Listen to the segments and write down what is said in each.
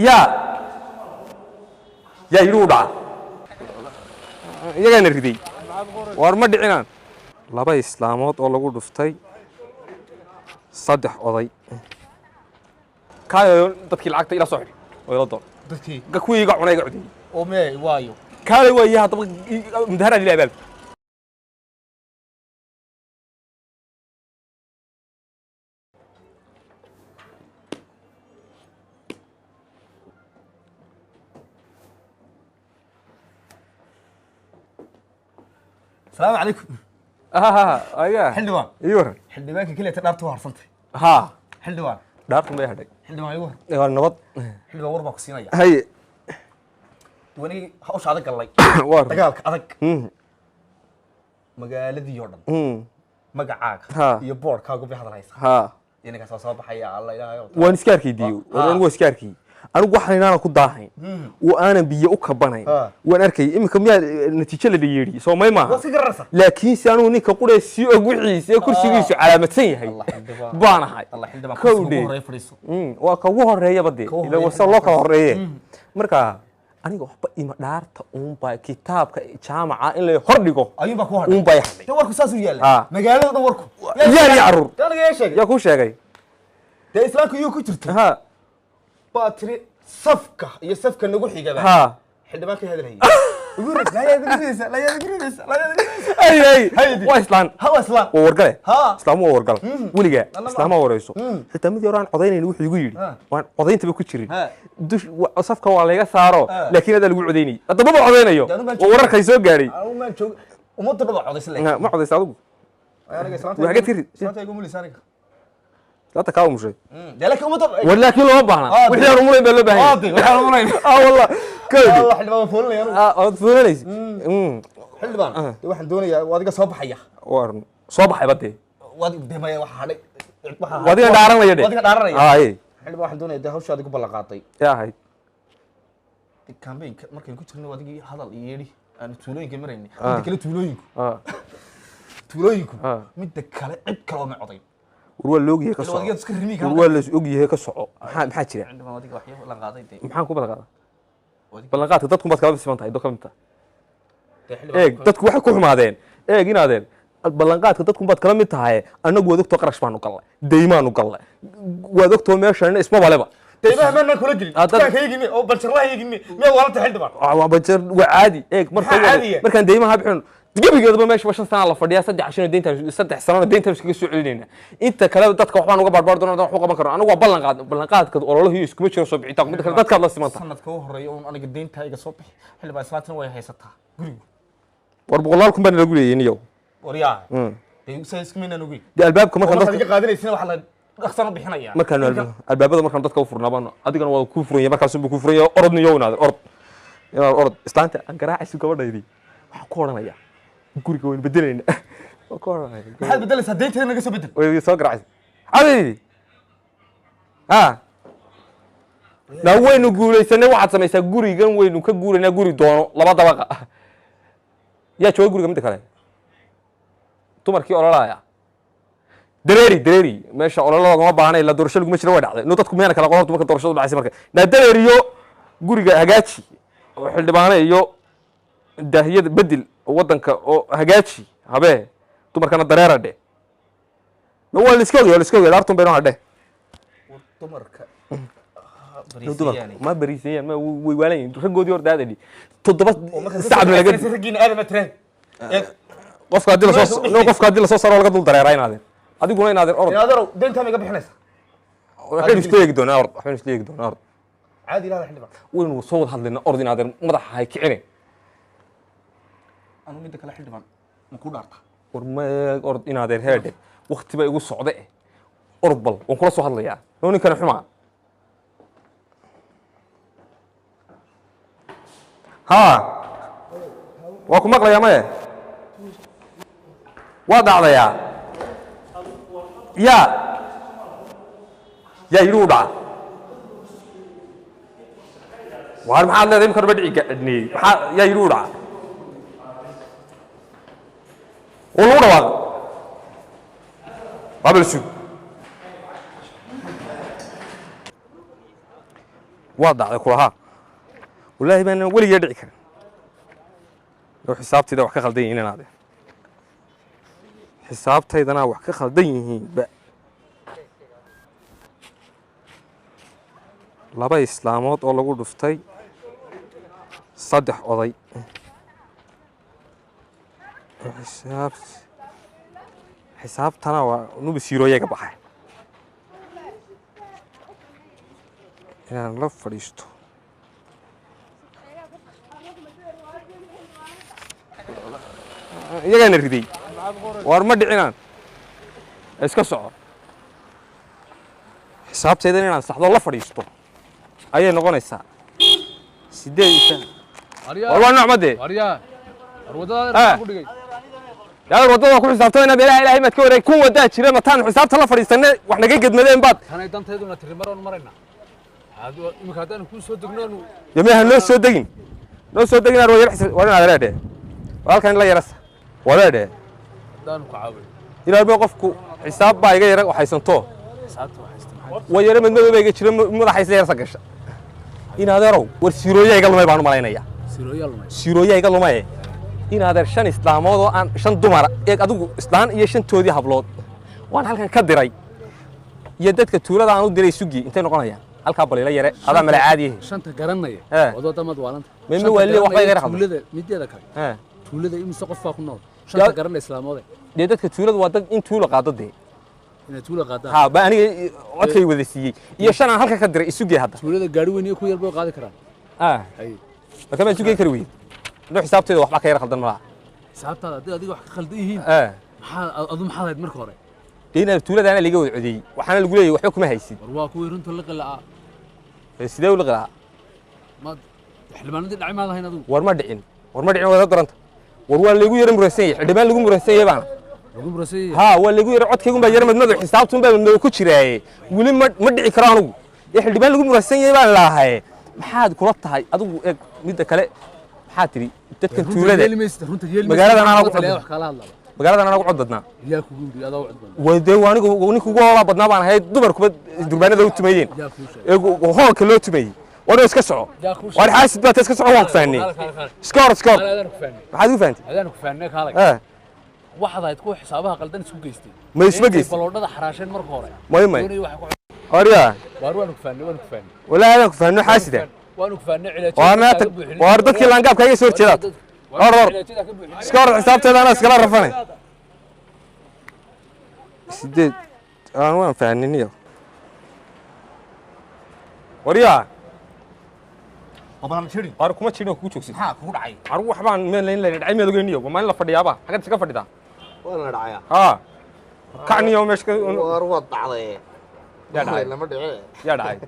Yaa yaa yidhi u dhaca iyagaana riday. Waar ma dhicinaan laba islaamood oo lagu dhuftay 3 oday kaayo dadkii lacagta ila soo xidhi oo ila doon dadkii kuwii iga cunay iga codiyey oo mee waayo kaalay waaye haddaba mudaharaad ila abaal. Asalaamu calaykum. Aya xildhibaan ii waran. Xildhibaanka keliya ta dhaarta u harsantay. Ha xildhibaan dhaartu may hadhay. Xildhibaan ii waran. Waa nabad. Xildhibaan war baan ku siinaya. Haye. Wanigii hawsha adag gallay. Waar dagaalka adag magaaladii oo dhan magacaaga iyo boodhkaagu bay hadal haysaa. Ha inankaas waa soo baxaya alla ilaahayo. Waan iska arkay diyo waan iska arkay anigu waxaan inaanan ku daahayn oo aanan biyo u kabanayn waan arkay iminka miyaa natiijo la yeedhi soo may maaha waa iska garanaysaa laakiin si anugu ninka quree sii og wixiisa ee kursigiisu calaamadsan yahay Allah xildhibaan baan ahay Allah xildhibaan kursiga ugu Kowdee. horeeya fadhiiso. Waa ka ugu horeeyaba dee Ka ugu ila horeeya wasa loo kala horeeye. Marka aniga waxba ima dhaarta uunbaa kitaabka jaamaca in la hor dhigo ayuun baa ku hadhay uunbaa hadhay. Dee warku saasuu yaalla Ha. magaalada dhan warku Yaar iyo carruur. Dee aniga yaa sheegay yaa kuu sheegay dee islaamka iyuu ku jirta ha baa tiri safka iyo safka nagu xigaba ha xildhibaan ka hadalhayay ugu rid laayaad gridaysa laayaad gridaysa laayaad gridaysa ay ay Haydi. waa islaan ha waa islaan waa wargale Ha. islaamu waa wargal weligaa Alla ma- islaama wareyso xitaa mid yar aan codaynaynin wuxuu igu yidhi Ha. waan codayntaba ku jirin Ha. dush safka waa layga saaro Ha. laakiin adaa lagu codaynayay haddaba ma codaynayo Dee anu baan waa wararkay soo gaadhay anigu maan joog ummadda dhan baa codaysa laakiin ma codaysa adigu aniga islaanta Waxaa ka tiri. islaanta igu mulisa aniga islaanta kaa umushay dee laakiin ummadda war laakiin looma baahna Ah, wixii aan umulayn baa loo baahan Ah, dee, waxaan umulayn. ah wallah kowdi Allah xildhibaan waan foolinaya anigu ah waad fuulanaysa xildhibaan dee waxaan doonayaa waa adiga soo baxaya war soo baxay badee waad dee maya waxa hadhay waxa waa adiga dhaaranaya dhe waa adiga dhaaranaya ay xildhibaan waxaan doonayaa dee hawsha adigu ballan qaaday yaa ahayd campaign-ka markaynu ku jirnay waa adigii hadal iyo yeedhi aanu tuulooyinka maraynay midda kale tuulooyinku ah tuulooyinku Ah. midda kale cid kale oo ma codayn war waa loogyahay ka Ila soco adiga iska rimi war waa la ogyahay ka soco maxaa maxaa jira xildhibaan adiga waxyo ballan qaaday dee maxaan ku ballan qaadaa Adiga- ballan qaadka dadku baad kala siman tahay dad ka mid tahay dee xildhibaan eeg dadku waxay ku xumaadeen eeg inaadeen ballanqaadka dadku baad kala mid tahay annagu waad ogtoo qarash baanu gallay deymaanu gallay waad ogtoo meeshan isma baleba deymaha maanaan kula gelin Ah, dad- dukaanka eegine oo banjarlaha eegine miyaad waalanta xildhibaan waa bajar waa caadi eeg marka Maxaa caadiya? markaan deymaha bixin gebigeedaba meesha 5 sano la fadhiyaa 3 cashino deyntaan 3 sanona deyntaan iskaga soo celinayna inta kale dadka waxbaan uga baarbaar doonaa wax u qaban karno anagu waa ballan qaad ballanqaadka ololahii iskuma jiro soo bixitaan midda kale dadkaad la siman tahay sanadka u horeeya uun aniga deyntaa iga soo bixi xildhibaan islaantana way haysataa gurigu war 100,000 baa nalagu leeyay niyow waryaa dee saa isku maynaan ogeyn dee albaabka oo markaan markaad dadka iga qaadanaysina waxaa la dhaqsan u bixinaya markaan albaabada markaan dadka u furnaa baan adigana waa kuu furan yahay markaas buu kuu furan yahay orod niyow inaad orod inaad orod islaanta aan garaacayso gabadhaydii waxaan ku odhanayaa guriga waynu bedelaynaa waan ku odhanaya maxaad bedelaysaa deynteeda naga soo bedel way soo garaacaysa cadaydi ha na waynu guulaysanay waxaad samaysaa gurigan waynu ka guuraynaa guri doono 2 dabaqa yaa jooga guriga midda kale dumarkii ololaaya dareeri dareeri meesha ololo loogama baahna ilaa doorasho laguma jiro way dhacday no dadku miyana kala qoran dumarka doorashadu dhacaysa marka na dareeriyo guriga hagaaji oo xildhibaane iyo daahiyada bedel waddanka oo hagaaji habee dumarkana dareera dhe no waa la iska ogyahay waa la iska ogyahay dhaartun bay noo hadhe dumarka dumarka ma bariisayaan ma way waalan yihiin raggoodii hor daadadhi 7 sacad ma laga raggiina aadama tiraan qofka haddii lasoo no qofka haddii lasoo saaro laga dul dareeraa inaadeen adiguna inaadeen orod inaadarow deyntaa ma iga bixinaysaa waxaynu isla eegi doonaa orod waxaynu isla eegi doonaa orod caadi ilaada xildhibaan waynu soo wada hadlaynaa orod inaadeen madaxa hay kicine anu midda kale xildhibaan ma ku dhaartaa war ma orod inaadeen heedhe waqti baa igu socde orod bal waan kula soo hadlayaa noo ninkani xumaa ha waa ku maqlayaa maye waa dhacdayaa yaa yaa yidhi u dhaca waar maxaad leedahay imika horba dhici gaadhniyey maxaa yaa yidhi u dhaca oo lagu dhawaaqay waa bal sug Waa dhacday kulahaa. Wallaahi baan weligee dhici karin. Low xisaabtayda wax ka khaldan yihiin inaade. Xisaabtaydana wax ka khaldan yihiin ba. 2 islaamood oo lagu dhuftay 3 oday. Xisaabtana waa nubi siirooyaga baxay. Inaan la fadhiisto. Iyagaana riday. War ma dhicinaan. Iska soco. Xisaabtayda inaan saxdo la fadhiisto ayay noqonaysaa. 8 war waa nooc madee. War ku dhigay. Yaa wadada ku xisaabtayna beelaha Ilaahay maad ka wareeg kun wadaa jira mataan xisaabta la fadhiisanay wax naga gedmadeen baad. Tanay danteeduna tirimaroon marayna. Haadu imika hadaan ku soo degnoonu. Yamaha noo soo degin. Noo soo degin ar yar war inaad leedahay. Halkan la yarasa. Walaadhe. Hadaan ku caawin. Ilaa ba qofku xisaab baa iga yar waxaysanto. Xisaabta waxaysan maxay. Way yar madmadow iga jira madaxaysa yarsa gasha. Inaad arow war siirooyaa iga lumay baan u malaynayaa. Siirooyaa lumay. Siirooyaa iga lumay. Inaad 5 islaamood oo aan 5 dumar eeg adigu islaan iyo 5toodii hablood waan halkan ka diray. Iyo dadka tuulada aan u diray sugi intay noqonayaan halka balila yare adaa mala caadi yahay. 5ta garanaya wadada mad waalanta. Ma waalii wax bay yar xabad. Tuulada mideeda kale. Tuulada imisa qof baa ku nool. 5ta garanaya islaamood. Dee dadka tuulada waa dad in tuulo qaado dee. Inay tuulo qaadaan. Ha ba aniga codkay wada siiyay iyo 5 aan halka ka diray isugi hadda. Tuulada gaari weyn iyo ku yar bay qaadi karaan. Hay. Marka ma isugi kari weyn. Noo xisaabtayda waxba ka yar khaldan malaha. Xisaabtaada hadii adiga wax ka khaldan yihiin. Maxaa adu maxaa ahayd marka hore? Deena tuulada ana liga wada codeeyay. Waxaana lagu leeyahay waxba kuma haysid. War waa kuwii runta la qalaa. Sidee u liqaa? Ma xildhibaanadii dhacay ma lahayn adigu. War ma dhicin. War ma dhicin wada daranta. War waa lagu yar muraysan yahay. Xildhibaan lagu muraysan yahay baana. Lagu muraysan yahay. Ha waa lagu yar codkaygu baa yar madmadow xisaabtun baa madmadow ku jiraaye. Wali ma dhici karo anigu. Xildhibaan lagu muraysan yahay baan laahay. Maxaad kula tahay adigu eeg midda kale maxaa tiri dadkan tuulada magaalada anaa ku wax kala hadlaa magaalada anaa ku cod badnaa yaa kugu yiri adaa cod badnaa wadee anigu ninka ugu hoolaa badnaa baan ahayd dumarkuba durbaanada u tumayeen ee hoolka loo tumayay war iska soco war xaasid baa iska soco waan ku fahnay iska hor iska hor maxaad ugu fahantay adaan ku fahnay kaalay waxaad ahayd kuwa xisaabaha qaldan isku geystay ma isma geystay baloodhada xaraasheen marka hore may arya war waan ku fahnay waan ku fahnay walaa adaan ku fahnay xaasida waan ku fahnay cilaaj waar dadkii laangaabka iga soo horjeedaad hor hor iska hor xisaabteeda anaa iskala rafanay 8 aan waan fahniniyo waryaa Abaan jirin. War kuma jirin oo kugu joogsid. Maxaa kugu dhacay? War wax baan meel la dhacay meel ogeyniyo ma maalin la fadhiyaaba xagad iska fadhidaa. Waa la dhacayaa. Ha. Kacniyo meesha war waa dhacday. Yaa dhacay. Lama dhicin. Yaa dhacay.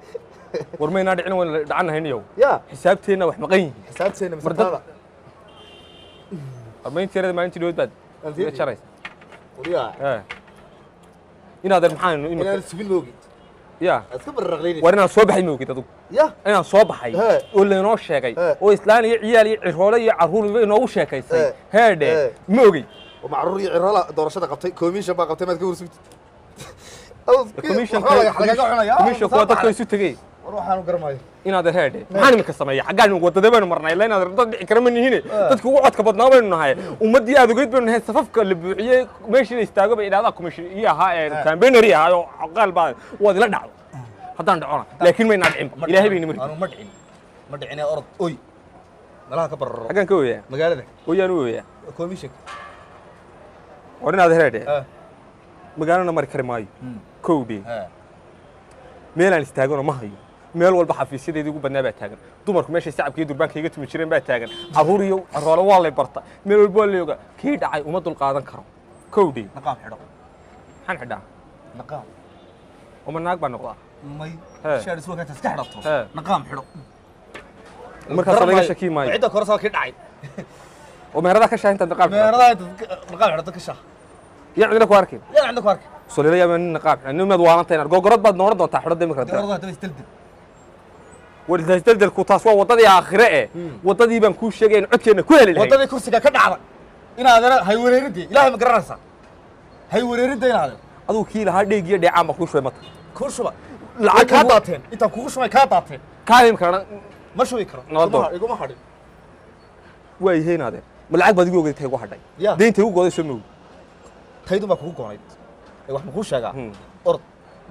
War ma inaa dhicin waan dhacanahay niyo. Ya. Xisaabteena wax maqan yihiin. Xisaabteena mas'alada. War ma intii maalintii dhoweyd baad. Iga jaraysa. Waryaa. Inaad maxaan imika. Inaad sugin moogid. Ya. Iska barraqleynaysa. War inaan soo baxay moogid adigu. Ya. Inaan soo baxay oo la inoo sheegay oo islaan iyo ciyaal iyo ciroole iyo carruur inoogu sheekaysay. Heedhe ma ogey. Oo macruur iyo ciroole doorashada qabtay commission baa qabtay maad ka warsugtid. Commission commission kuwa dadka isu tagay. War waxaan u garanayo. Inaad heedhe maxaan imika sameeyaa xaggaan wadada baynu marnay ilaa inaad dad dhici kara ma nihiin dadku ugu codka badnaa baynu nahay ummadii aad ogeyd baynu nahay safafka la buuxiyay meeshii la istaago bay idhaahdaa commission iyo ahaa ee campaigner ahaa oo aqal baa waad ila dhacdo haddaan dhacona laakiin ma inaa dhicin ilaahay bayna marin anu ma dhicin ma dhicin ee orod oy malaha ka bararo xaggaan ka ooyaa magaalada ooyaan u ooyaa commission war inaad heedhe magaalana mari kari maayo kowdhe meel aan istaagona ma hayo meel walba xafiisyadeedii ugu badnaa baa taagan dumarku meeshay sacabka iyo durbaanka iga tumi jireen baa taagan carruur iyo carroole waa lay barta meel walba waa lay ogaa kii dhacay uma dul qaadan karo kowdhe naqaam xidho maxaan xidhaa naqaam uma naag baa noqdaa may shaar isoo kaata iska xidhato naqaam xidho markaas laga shaki maayo cidda korsa kii dhacay oo meerada ka shaahinta naqaam meerada naqaam xidhato ka shaah yaa cidna ku arkin yaa cidna ku arkin solila yaa nin naqaam xidhan nimaad waalantayn gogorad baad nooran doontaa xidho deemka gogorad hadda isdaldal war isdaldalku taas waa wadadii aakhire ee wadadii baan kuu sheegay in codkeena ku heli lahayd wadadii kursiga ka dhacda inaad hay wareeridii ilaahay ma garanaysaa hay wareeridii inaad adigu kii lahaa dheeg iyo dheecaan baa kuu shubay mata kuu shuba lacag ka daateen inta kugu shubay ka daateen Kaalim karana Ma shubi karo. Nabad door. Iguma hadhin. Waa yihiin adeer. Ma lacag baad igu ogeyd igu hadhay? Deynta igu gooday soo moog. Taydun baa kugu goonayd. Ee wax ma kuu sheegaa? Orod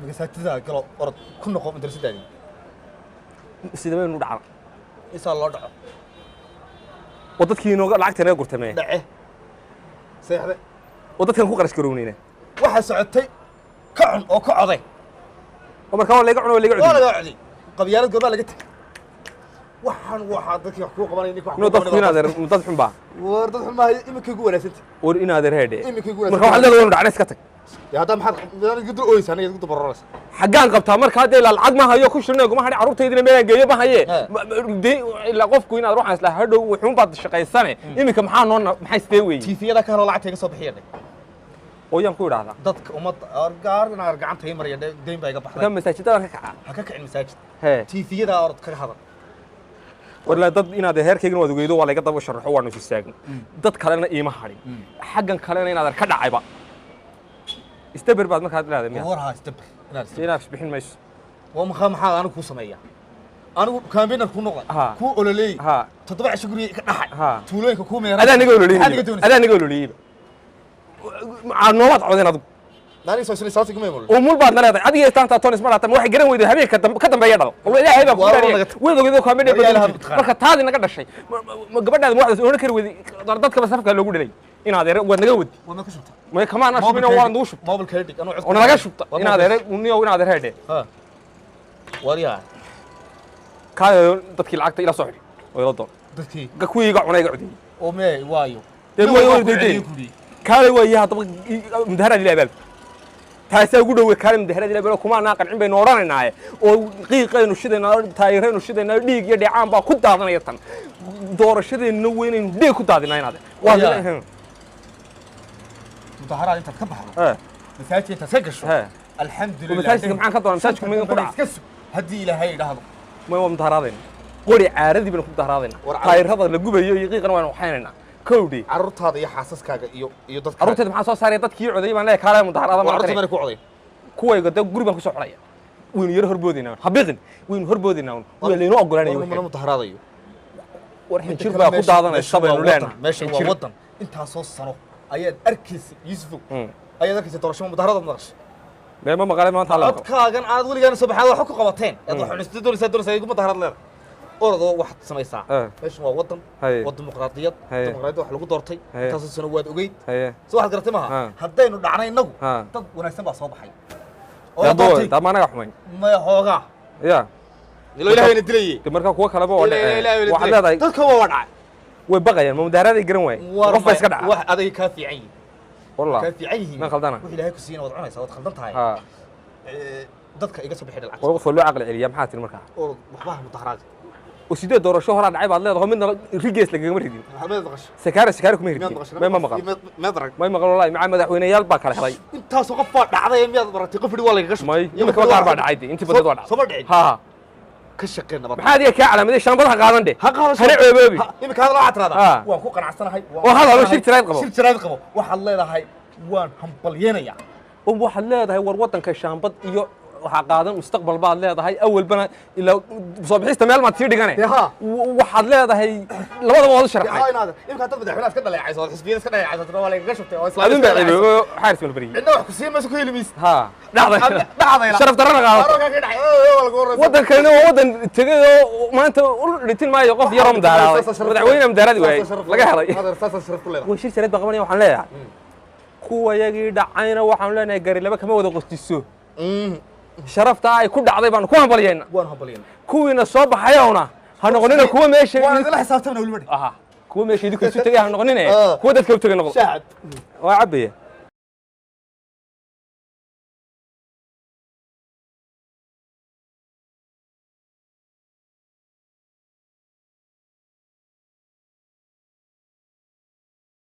masaajidada galo, orod ku noqo madrasadaadii. Sida baynu dhacna. Isaa loo dhaco. Oo dadkii inooga lacagta inaga gurtamee. Dhace seexde. Oo dadkan ku qarash garownayna. Waxaa socotay ka cun oo ka coday. Oo markaa waa layga cuno, waa layga waa cudiyey. Laga coday. Qabyaalad gorbaa laga tegay. Waxaan waxaa dadkii wax kuu qabanaya, ninka wax Inuu kuu dadku qabanaya. in adeer dad xun baa. War dad xun maayo, iminkay ugu wanaagsanta. War in adeer heedhe. Iminkay ugu Marka waxaad wanaagsanta. leedahay waynu dhacna, iska tag. Dee haddaa maxaad midaad igu dul ooyeysaa, aniga igu dabaroraysa? Xaggaan qabtaa markaa dee ilaa lacag ma hayo ku shirnay guma hadhay, carruurtaydina meelaan geeyo ma haye. Ilaa qofku inaad waxaan islaa hadhow wuxuun baad shaqaysane. Iminka maxaa noo maxaa sidee weeye? Tiifiyada ka helo lacagta iga soo bixiya dhe. Oo yaan ku idhaahdaa? Dadka ummadda gaar inaa gacanta ii maraya dhe, deyn baa iga Markaa baxday. masaajidadan ka kaca. Ha ka kicin masaajid. Hee. Tiifiyada orod kaga hadal. War ilaa dad inaad heerkaygana waad ogeydo, waa layga daba sharaxo, waanu is istaagno. Dad kalena iima hadhin, xaggan kalena inaad ka dhacayba isdaber baad markaad leedahay miya? War haa, isdabar inaad isdabar. Inaad isbixin mayso. Waa maxaa maxaa anigu kuu sameeya? Anigu campaigner kuu noqday, kuu ololeeyey, 7 cisho guriga ka dhaxay, tuulooyinka kuu meeray. Adaa naga Maxaad iga ololeyey. doonaysaa? Adaa naga ololeyeyba, noomaad codeen adigu. Aniga soo isla saasi kuma imol. Umul baad na leedahay adiga istaanta tonis ma dhaata, ma waxay garan weyday habeenka ka dambeeya dhalo. Wallah ilaahay baa ku Waa dhaariyay. Naga Waad ogeydo kaamidhay. War ilaahay mataqaana. Marka taadi naga dhashay ma gabadhaada ma waxdaas oran kari weyday? Dadkaba safka loogu dhalay in adeer waad naga wadi. Waa ma ku shubta? Ma kamaan ashubin, waa nagu shubta. Mobile credit anuu cod. Oo nalaga shubta in adeer uniyo in adeer heedhe. Ha. Wariyaa. Kaayo dadkii lacagta ila soo xidhi oo ila doon. Dadkii kuwii iga cunay, iga codiyey. Oo mee waayo. Dee Nin way waa way ku celiyey deydeen. kudhi. Kaalay waaye haddaba mudaharaad ila abaal taasaa ugu dhowe. Kaalay mudaharaad ila abaal kumaanaa qancin baynu odhanaynaaye, oo qiiqaynu shidaynaa, taayiraynu shidaynaa, dhiig iyo dheecaan baa ku daadanaya. Tan doorashadeenna weynaynu dhiig ku daadinaa inaade. Waya. Mudaharaad intaad ka baxdo, masaajid intaad ka gasho. Alxamdulillah. Masaajidka maxaan ka doonaa? Masaajidku ma idin ku dhaca? Iska sug haddii Ilaahay idhaahdo. May, waa mudaharaadayna, qori caaradii baynu ku mudaharaadaynaa. War Taayirada la gubayo iyo qiiqana waynu waxaynaynaa kowdhi. Carruurtaada iyo xaasaskaaga iyo dadka. Carruurteeda maxaa soo saaraya? Dadkii codayay baan leeyahay kaalay mudaharaada. Waa carruurta maanta mana ku coday. Kuwayga de guri baan kusoo xidhaya. Waynu yaro horboodaynaa, habiqin, waynu horboodaynaa, waa laynoo ogolanaya War wixii. mana mudaharaadayo. War xinjir baa ku daadanaysa baynu leenahay. Meeshan waa Xinjir. wadan intaasoo sano ayaad arkaysa, Yuusufow, ayaad arkaysa doorasho mudaharadaad maqashay. Mee, ma maqalay maanta alla maqlo. Codkaagan aad weligaana soo baxaad wax ku qabateen aad wax cunista doonaysaa igu mudaharad leedahay. Orodoo waxaad samaysaa. Meeshan waa wadan, waa dimuqraadiyad. Dimuqraadiyad wax lagu doortay intaasoo sano waad ogeyd. Soo waxaad garatay maaha? Haddaynu dhacnay innagu, dad wanaagsan baa soo baxay oo la doortay. Daa ma anaga xumayn? Maya, hoogaa ya ilo Ilaahay na dilayey. De markaa kuwa kaleba waa Ilaahay dhaceen. Ilaahay na Waxaad dilayey. leedahay Dadka waa dhacay. Way baqayaan, ma mudaharaaday garan waayeen? War Qof baa iska dhaca. wax adiga kaa fiican yihiin, Wallah kaa fiican yihiin. Ma khaldana? Wix Ilaahay ku siiyana waad cunaysaa, waad khaldan tahay. Dadka iga soo bixi lacag. War qof waa loo caqli celiyaa. Maxaa tiri markaa? Orod, waxbaha mudaharaad. Oo sidee doorasho horaa dhacay baad leedahay, midna rigees lagagama ridin. Miyaad maqashay? Sakaare sakaare kuma Miyaad ridin. maqashay? May, ma maqal. Miyaad arag? May maqal wallahi, maca madaxweyneyaal baa kala helay. Intaasoo qof baa dhacday, miyaad baratay qof yidhi waa lagaga shubtay? May. Iyo Iminka qof qaar yidhi baa dhacay dee, intii badneed waa dhacday. Soo ma dhicin? Ha. Ka shaqee nabad. Maxaa adiga kaa calaamaday? Shaambadaha qaadan dhe. Ha qaado. Hana ceeboobi. Iminka hadal waxaad tiraahdaa, waan ku qanacsanahay, waan Oo hadalo, qanacsanahay. Shir jaraa'id qabo. Shir jaraa'id qabo, waxaad leedahay waan hambalyeenayaa. Oo waxaad leedahay war waddanka shaambad iyo waxaa qaadan mustaqbal baad leedahay, awalbana ilaa soo bixista meel maad sii dhigane. Dee haa. Waxaad leedahay labadaba waad u Dee sharaxay. haa, inaad iminka dad madaxweynaha iska dhaleecayso oo xisbiyada iska dhaleecayso tiro waa lagaga shubtay oo islaamka Adun iska baa dhaleecayso. ceeboobo xaaris mal bariyey. Cidna wax ku siin mayso, ku heli maysid. Ha dhacday. Dhacdayla. Sharaf darrana qaadato. Aroogaa ka dhacay. Oo, waa lagu horeysa. Waddankanina waa waddan tegay oo maanta u dhitin maayo qof yaroo mudaaraaday, madaxweyne mudaaraadi waayey laga helay. Adeer, saasaa sharaf ku leedahay. Way shir jareed baa qabanaya. Waxaan leeyahay kuwayagii dhacayna waxaanu leenahay gari laba kama wada qostiso, sharaftaa ay ku dhacday baanu ku hambalyayna. Waan hambalyeenaa. Kuwiina soo baxayowna ha noqonina kuwa meesha Waan idinla xisaabtamna weliba. Aha, kuwa meesha idinku isu tegay ha noqonine, Ah. kuwa dadka u tegay noqdo. Shacab. Waa cabaya.